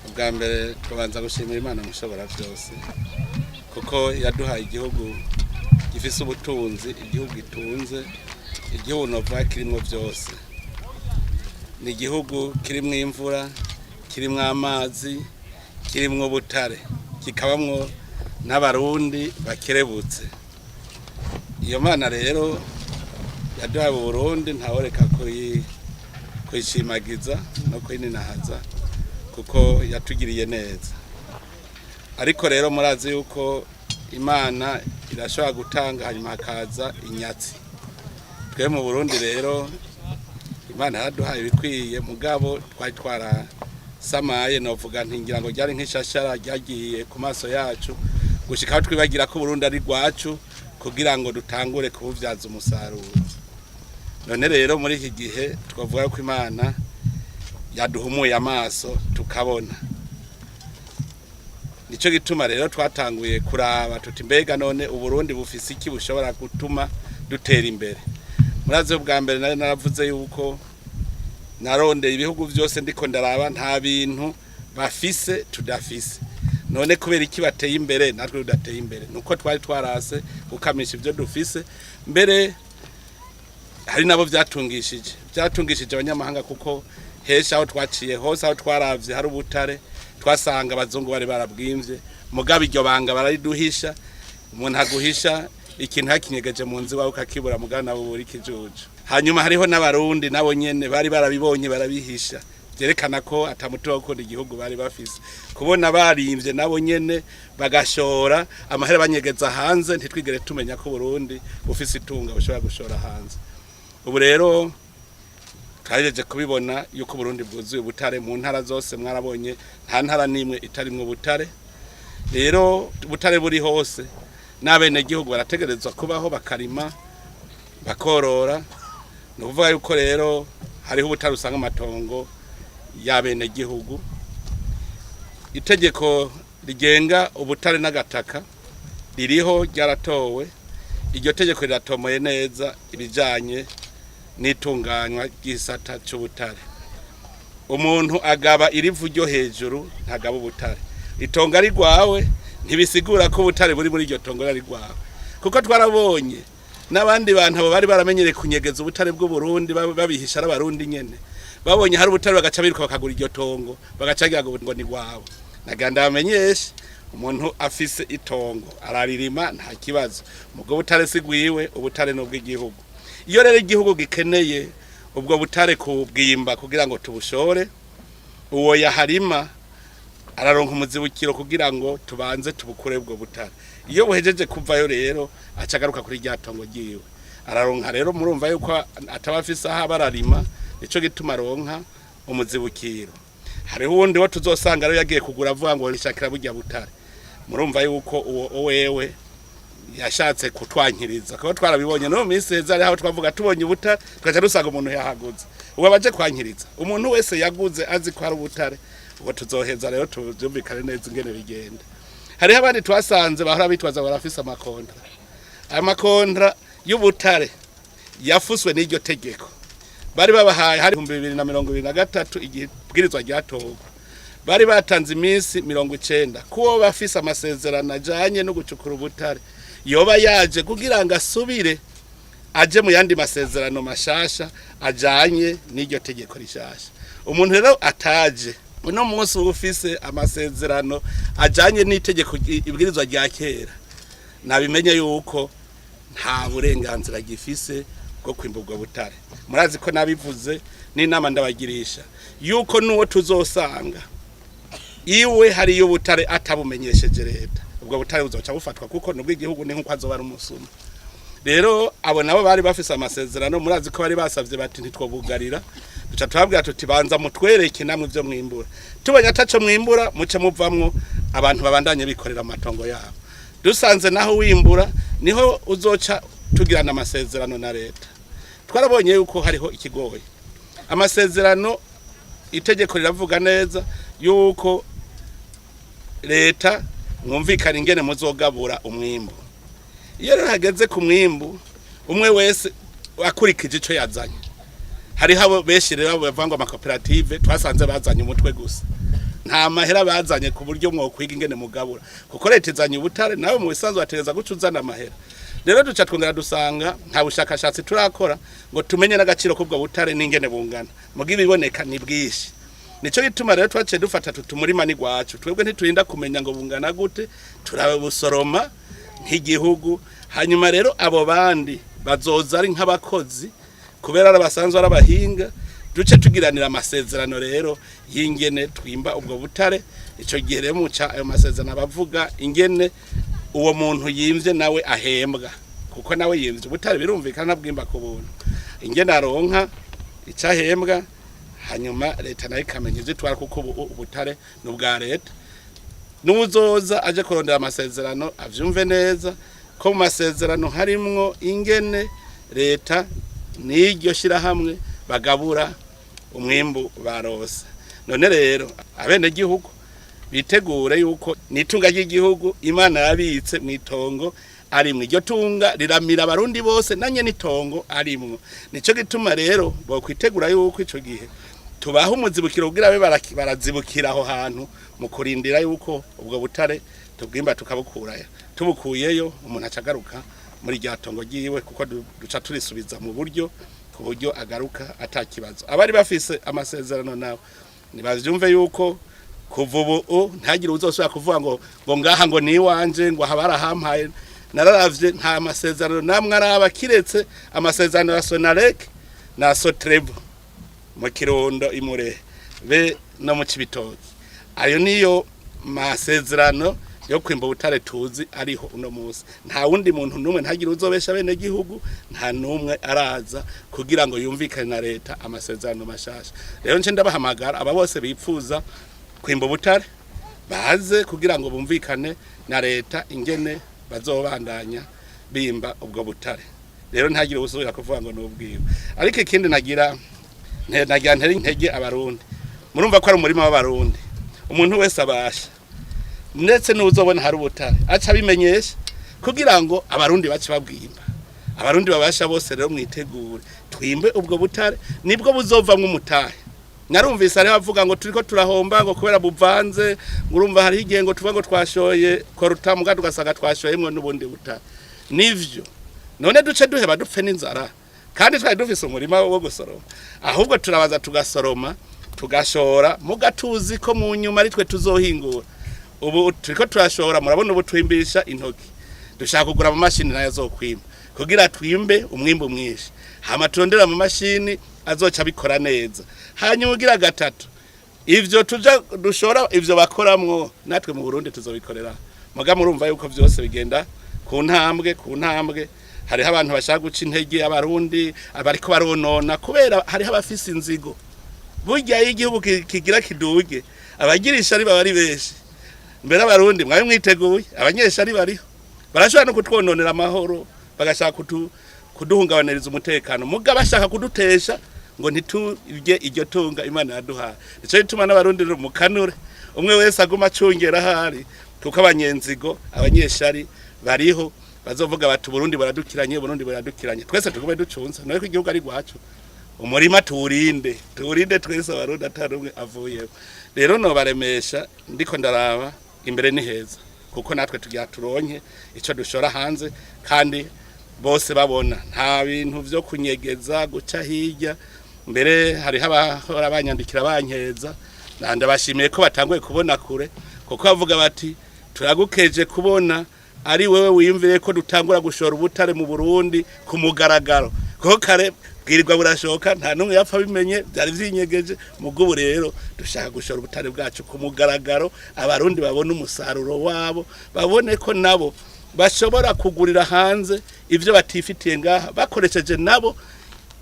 Ubwa mbere tubanza gushimira Imana mushobora byose, kuko yaduhaye igihugu gifise ubutunzi, igihugu gitunze, igihugu nova kirimo byose. Ni igihugu kirimwo imvura, kirimwo amazi, kirimwo ubutare, kikabamwo n'Abarundi bakerebutse. Iyo Mana rero yaduhaye Uburundi, ntaworeka kuyishimagiza no kuyininahaza, kuko yatugiriye neza. Ariko rero murazi yuko Imana irashobora gutanga, hanyuma hakaza inyatsi. Twe mu Burundi rero Imana yaraduhaye ibikwiye, mugabo twari twarasamaye. Novuga nti ngira ngo ryari nk'ishashara ryagiye ku maso yacu, gushika aho twibagira ko Burundi ari rwacu, kugira ngo dutangure kubuvyaza umusaruro. None rero muri iki gihe twavuga ko Imana yaduhumuye amaso tukabona. Nico gituma rero twatanguye kuraba tuti: mbega none Uburundi bufise iki bushobora gutuma dutera imbere? Murazi, bwa mbere nari naravuze yuko narondeye ibihugu byose, ndiko ndaraba, nta bintu bafise tudafise. None kubera iki bateye imbere natwe tudateye imbere? Nuko twari twarase gukamisha ibyo dufise. Mbere hari nabo byatungishije abanyamahanga, kuko henshi aho twaciye hose, aho twaravye hari ubutare, twasanga abazungu bari barabwimvye. Mugabo iryo banga barariduhisha. Umuntu aguhisha ikintu yakinyegeje mu nzu iwawe ukakibura, mugabo nabo buri kijuju. Hanyuma hariho n'Abarundi nabo nyene bari barabibonye barabihisha, byerekana ko atamutima wo gukunda igihugu bari bafise, kubona barimvye nabo nyene bagashora amahera banyegeza hanze, ntitwigere tumenya ko Burundi bufise itunga bushobora gushora hanze. Ubu rero twahejeje kubibona yuko Burundi bwuzuye ubutare mu ntara zose. Mwarabonye, nta ntara n'imwe itarimwo ubutare. Rero ubutare buri hose, n'abenegihugu barategerezwa kubaho, bakarima, bakorora. Ni ukuvuga yuko rero hariho ubutare usanga amatongo y'abenegihugu. Itegeko rigenga ubutare n'agataka ririho, ryaratowe. Iryo tegeko riratomoye neza ibijanye n'itunganywa ry'isata c'ubutare. Umuntu agaba irivu ryo hejuru, ntagaba ubutare. Itongo ari rwawe ntibisigura ko ubutare buri muri iryo tongo ari rwawe, kuko twarabonye n'abandi bantu abo bari baramenyereye kunyegeza ubutare bw'u Burundi, babihisha, ari Abarundi nyene babonye hari ubutare bagaca biruka bakagura iryo tongo, bagaca bagira ngo ni rwawe. Nagira ndabamenyeshe, umuntu afise itongo araririma, nta kibazo, mugabo ubutare si gwiwe, ubutare ni ubw'igihugu. Iyo rero igihugu gikeneye ubwo butare kubwimba kugira ngo tubushore, uwo yaharima araronka umuzibukiro kugira ngo tubanze tubukure ubwo butare. Iyo buhejeje kuvayo rero, aca agaruka kuri rya tongo ryiwe, araronka. Rero murumva yuko ataba afise aho aba ararima, nico gituma aronka umuzibukiro. Hariho uwundi wo tuzosanga rero yagiye kugura avuga ngo nishakira burya butare. Murumva yuko uwo wewe yashatse kutwankiriza, kuko twarabibonye no mu minsi heza, hariho aho twavuga tubonye ubutare tugaca dusanga umuntu yahaguze. Ubu abaje kwankiriza umuntu wese yaguze azi ko hari ubutare, ubwo tuzoheza rero tuvyumvikane neza ingene bigenda. Hariho abandi twasanze bahora bitwaza barafise amakontra. Amakontra y'ubutare yafuswe n'iryo tegeko bari babahaye hari 2023, igihe ibwirizwa ryatorwa. Bari batanze iminsi 90 kuwo bafise amasezerano ajanye no gucukura ubutare yoba yaje kugira ngo asubire aje mu yandi masezerano mashasha ajanye n'iryo tegeko rishasha. Umuntu rero ataje uno munsi, uba ufise amasezerano ajanye n'itegeko ibwirizwa rya kera, nabimenye yuko nta burenganzira gifise bwo kwimba ubwo butare. Murazi ko nabivuze n'inama ndabagirisha yuko n'uwo tuzosanga iwe hariyo ubutare atabumenyesheje leta, ubwo butare buzoca bufatwa, kuko nubwo igihugu ni nkuko azoba ari umusuma. Rero abo nabo bari bafise amasezerano, murazi ko bari basavye bati ntitwobugarira. Duca tubabwira tuti: banza mutwereke namwe ivyo mwimbura. Tubonye ataco mwimbura, muce muvamwo, abantu babandanye bikorera amatongo yabo. Dusanze naho wimbura, niho uzoca tugirana amasezerano na leta. Twarabonye yuko hariho ikigoye amasezerano. Itegeko riravuga neza yuko leta mwumvikana ingene muzogabura umwimbu. Iyo rero hageze ku mwimbu, umwe wese akurikije ico yazanye. Hariho abazana ibintu byo Hariho abo benshi rero bavuga ngo amakoperative twasanze bazanye umutwe gusa, nta mahera bazanye ku buryo mwokwiga ingene mugabura, kuko leta izanye ubutare, nawe mu bisanzwe bategereza guca uzana amahera. Rero duca twongera dusanga nta bushakashatsi turakora ngo tumenye n'agaciro k'ubwo butare n'ingene bungana, muga ibiboneka ni bwinshi. Nico gituma rero twaciye dufata tuti umurima ni gwacu, twebwe ntiturinda kumenya ngo bungana gute, turabusoroma nk'igihugu. Hanyuma rero abo bandi bazoza ari nk'abakozi, kubera ari abasanzwe ari abahinga, duce tugiranira amasezerano rero y'ingene twimba ubwo butare. Ico gihe rero muca ayo masezerano abavuga ingene uwo muntu yimvye nawe ahembwa, kuko nawe yimvye ubutare birumvikana bwimba ku buntu, ingene aronka ico ahembwa, hanyuma leta nayo ikamenya ivyo itwara, kuko ubu ubutare ni ubwa leta. N'uwuzoza aje kurondera amasezerano avyumve neza ko mu masezerano harimwo ingene leta n'iryo shirahamwe bagabura umwimbu barose. None rero abenegihugu bitegure yuko nitunga ry'igihugu Imana yabitse mw'itongo arimwe, iryo tunga riramira abarundi bose nanye n'itongo arimwo. Nico gituma rero bokwitegura yuko ico gihe tubaha umuzibukiro kugira babe barazibukira aho hantu mu kurindira yuko ubwo butare tubwimba tukabukurayo. Tubukuyeyo, umuntu acagaruka muri rya tongo ryiwe, kuko duca turisubiza mu buryo ku buryo agaruka atakibazo. Abari bafise amasezerano nabo nibavyumve yuko kuva ubu ntagire uzosubira kuvuga ngo ngaha ngo ni iwanje, ngo aha barahampaye. Nararavye, nta masezerano namwe araba kiretse amasezerano ya Sonarek na Sotrevo mu Kirundo, Imurehe be no mu Cibitoki. Ayo niyo masezerano yo kwimba ubutare tuzi ariho uno munsi. Nta wundi muntu n'umwe, ntagire uzobesha bene gihugu, nta n'umwe araza kugira ngo yumvikane na leta amasezerano mashasha. Rero nce ndabahamagara aba bose bipfuza kwimba ubutare baze kugira ngo bumvikane na leta ingene bazobandanya bimba ubwo butare. Rero ntagire usubira kuvuga ngo nubwiwe. Ariko ikindi nagira nagira ntere intege abarundi, murumva ko ari umurima w'abarundi. Umuntu wese abasha, ndetse n'uzobona hari ubutare, aca abimenyesha kugira ngo abarundi bace babwimba. Abarundi babasha bose rero mwitegure twimbe ubwo butare, nibwo buzovamwo umutahe. Narumvise hariho abavuga ngo turiko turahomba ngo kubera buvanze, ngo urumva hariho igihe ngo tuvuga ngo twashoye coltan, muga tugasanga twashoyemwo n'ubundi butare. Nivyo, none duce duheba dupfe n'inzara kandi twari dufise umurima wo gusoroma? Ahubwo turabaza tugasoroma, tugashora, muga tuzi ko mu nyuma ari twe tuzohingura. Ubu turiko turashora, murabona ubu twimbisha intoki, dushaka kugura amamashini nayo azokwimba kugira twimbe umwimbu mwinshi, hama turondera amamashini azoca abikora neza. Hanyuma ugira gatatu, ivyo tuja dushora, ivyo bakoramwo natwe mu Burundi tuzobikorera. Muga murumva yuko vyose bigenda ku ntambwe ku ntambwe. Hariho abantu bashaka guca intege abarundi, abariko baronona, kubera hariho abafise inzigo. Burya iyo igihugu kigira kiduge, abagirisha ari baba ari benshi. Mbere abarundi mwabe mwiteguye, abanyeshari bariho barashobora no kutwononera amahoro, bagashaka kuduhungabaniriza umutekano, muga bashaka kudutesha ngo ntiturye iryo tunga Imana yaduhaye. Nico gituma n'abarundi rero mukanure, umwe wese aguma acungera ahari, kuko abanyenzigo, abanyeshari bariho bazovuga bati Burundi buradukiranye, Burundi buradukiranye. Twese tugume ducunze nawe ko igihugu ari gwacu, umurima tuwurinde, tuwurinde twese abarundi, atari umwe avuyemo. Rero nobaremesha, ndiko ndaraba imbere ni heza, kuko natwe tugira turonke ico dushora hanze, kandi bose babona nta bintu vyo kunyegeza guca hirya. Mbere hariho abahora banyandikira bankeza, ndabashimiye ko batanguye kubona kure, kuko bavuga bati turagukeje kubona ari wewe wiyumvire ko dutangura gushora ubutare mu Burundi ku mugaragaro, kuko kare bwirirwa burashoka nta n'umwe yapfa bimenye, byari vyinyegeje. Mugubu rero dushaka gushora ubutare bwacu ku mugaragaro, abarundi babone umusaruro wabo, babone ko nabo bashobora kugurira hanze ivyo batifitiye ngaha, bakoresheje nabo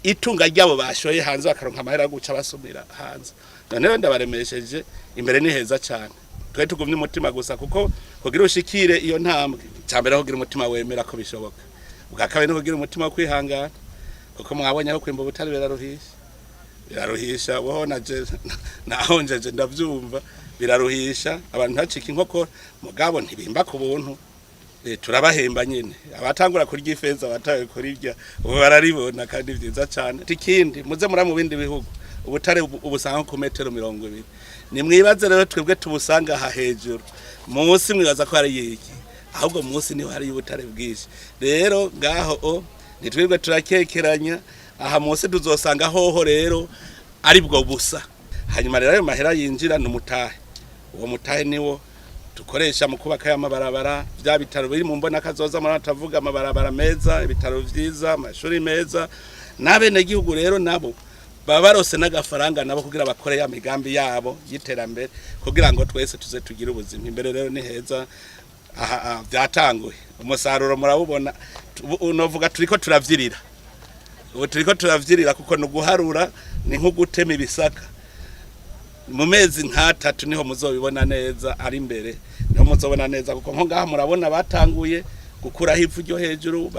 itunga ryabo bashoye hanze, bakaronka amahera yo guca basumira hanze. None rero ndabaremesheje, imbere ni heza cyane. Twe tugumye umutima gusa, kuko kugira ushikire iyo ntambwe, cyambere kugira umutima wemera ko bishoboka, ubwa kabiri no kugira umutima wo kwihangana, kuko mwabonye aho kwimba ubutare biraruhisha, biraruhisha. Woho naje nahonjeje ndavyumva, biraruhisha, abantu ntacika inkokora, mugabo ntibimba ku buntu. Turabahemba nyene abatangura kurya ifeza, abataye kurirya ubu bararibona kandi vyiza cane. Ikindi muze muri mu bindi bihugu ubutare ubusanga ku metero 20. Nimwibaze rero twebwe tubusanga aha hejuru, munsi mwibaza ko hari iki? Ahubwo munsi niho hari ubutare bwinshi. Rero ngaho o nitwebwe turakekeranya, aha munsi tuzosanga hoho rero ari bwo busa. Hanyuma rero ayo mahera yinjira ni umutahe, uwo mutahe niwo dukoresha mu kubaka y'amabarabara, vya bitaro biri mu mbona kazoza. Muri atavuga amabarabara meza, ibitaro vyiza, amashuri meza, n'abenegihugu rero nabo baba barose n'agafaranga nabo kugira bakore ya migambi yabo y'iterambere, kugira ngo twese tuze tugire ubuzima. Imbere rero ni heza. Aha byatanguye, umusaruro murawubona. Unovuga turiko turavyirira ubu, turiko turavyirira kuko ni uguharura, ni nko gutema ibisaka. Mu mezi nk'atatu niho muzobibona neza, ari imbere niho muzobona neza, kuko nko ngaha murabona batanguye gukuraho ivu ryo hejuru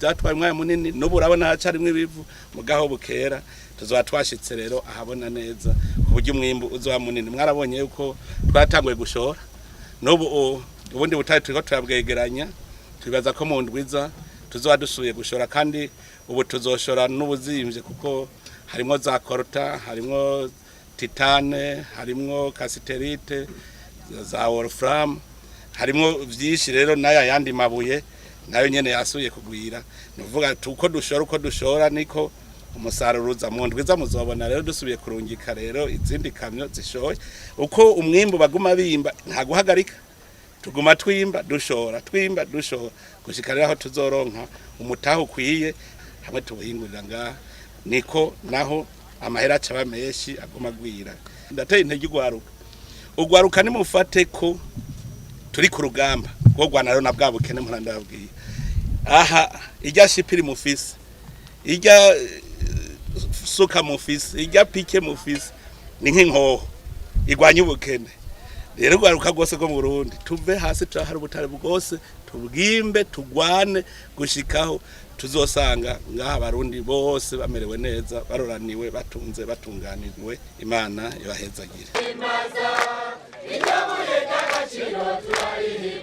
byatwaye umwanya munini. N'ubu urabona hacarimwo ibivu, mugaho bukera tuzoba twashitse rero ahabona neza ku buryo umwimbu uzoba munini. Mwarabonye yuko twatanguye gushora, n'ubu ubundi butare turiko turabwegeranya. Twibaza ko mu ndwiza tuzoba dusubiye gushora, kandi ubu tuzoshora n'ubuzimvye kuko harimwo za coltan, harimwo titane, harimwo cassitérite, za wolfram, harimwo vyinshi. Rero n'aya yandi mabuye nayo nyene yasubiye kugwira. Ni ukuvuga uko dushora, uko dushora niko umusaruro uza. Mu ndwiza muzobona rero dusubiye kurungika rero izindi kamyo zishoye. Uko umwimbu baguma bimba, nta guhagarika, tuguma twimba dushora, twimba dushora, gushika rero aho tuzoronka umutahe ukwiye hamwe tubuhingurira ngaha, niko naho amahera aca aba menshi, aguma agwira. Ndateye intege ugwaruka. Ugwaruka, nimufate ko turi ku rugamba rwo rwana rero na bwa bukene mpora ndababwiye. Aha irya shipiri mufise, irya suka mufise, irya pique mufise, ni nk'inkoho igwanya ubukene. Rero ugwaruka rwose rwo mu Burundi, tuve hasi, turahari ubutare bwose, tubwimbe, tugwane gushikaho tuzosanga ngaha abarundi bose bamerewe neza, baroraniwe, batunze, batunganiriwe. Imana ibahezagire. Iryo buye ry'agaciro turarihimbaza.